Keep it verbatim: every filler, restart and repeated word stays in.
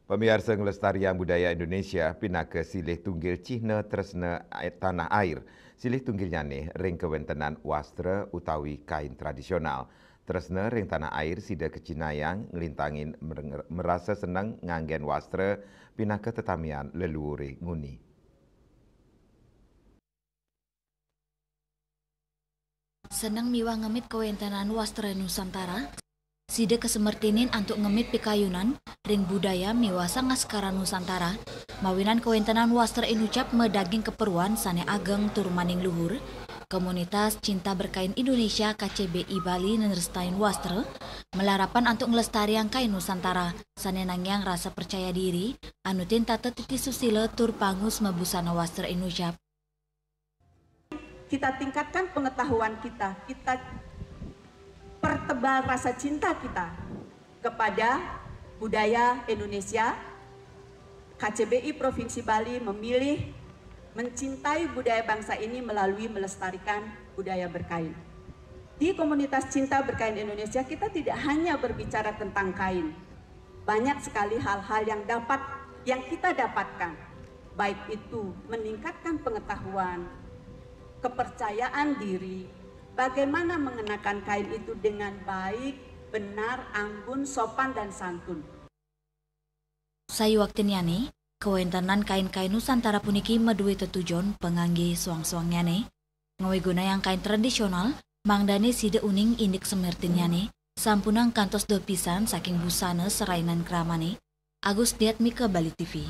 Pamiarsa, nglestariang budaya Indonesia pinaka silih tunggil cihna tresna tanah air. Silih tunggilnyané ring kawéntenan wastra utawi kain tradisional. Tresna ring tanah air sida kacinayang nglintangin merasa seneng nganggén wastra pinaka tetamian leluhuré nguni. Seneng miwah ngemit kawéntenan wastra Nusantara, sida kasemertinin antuk ngemit pikayunan ring budaya miwah sangaskara Nusantara, mawinan kawéntenan wastra inucap madaging kaperluan sané ageng tur maning luhur. Komunitas Cinta Berkain Indonesia K C B I Bali nrestain wastra, malarapan antuk nglestariang kain Nusantara, sané nangiang rasa percaya diri, anutin tata titi susila tur pangus mabusana wastra inucap. Kita tingkatkan pengetahuan kita, kita pertebal rasa cinta kita kepada budaya Indonesia. K C B I Provinsi Bali memilih mencintai budaya bangsa ini melalui melestarikan budaya berkain. Di komunitas Cinta Berkain Indonesia, kita tidak hanya berbicara tentang kain. Banyak sekali hal-hal yang dapat, yang kita dapatkan, baik itu meningkatkan pengetahuan, kepercayaan diri, bagaimana mengenakan kain itu dengan baik, benar, anggun, sopan, dan santun. Sayuwaktinnyané, kawéntenan kain-kain Nusantara puniki madué tetujon pangangge soang-soangnyané, ngawigunayang kain tradisional, mangdané sida uning indik semertinnyané, sampunang kantos doh pisan saking busana serainan kramané. Agus Diatmika, Bali T V.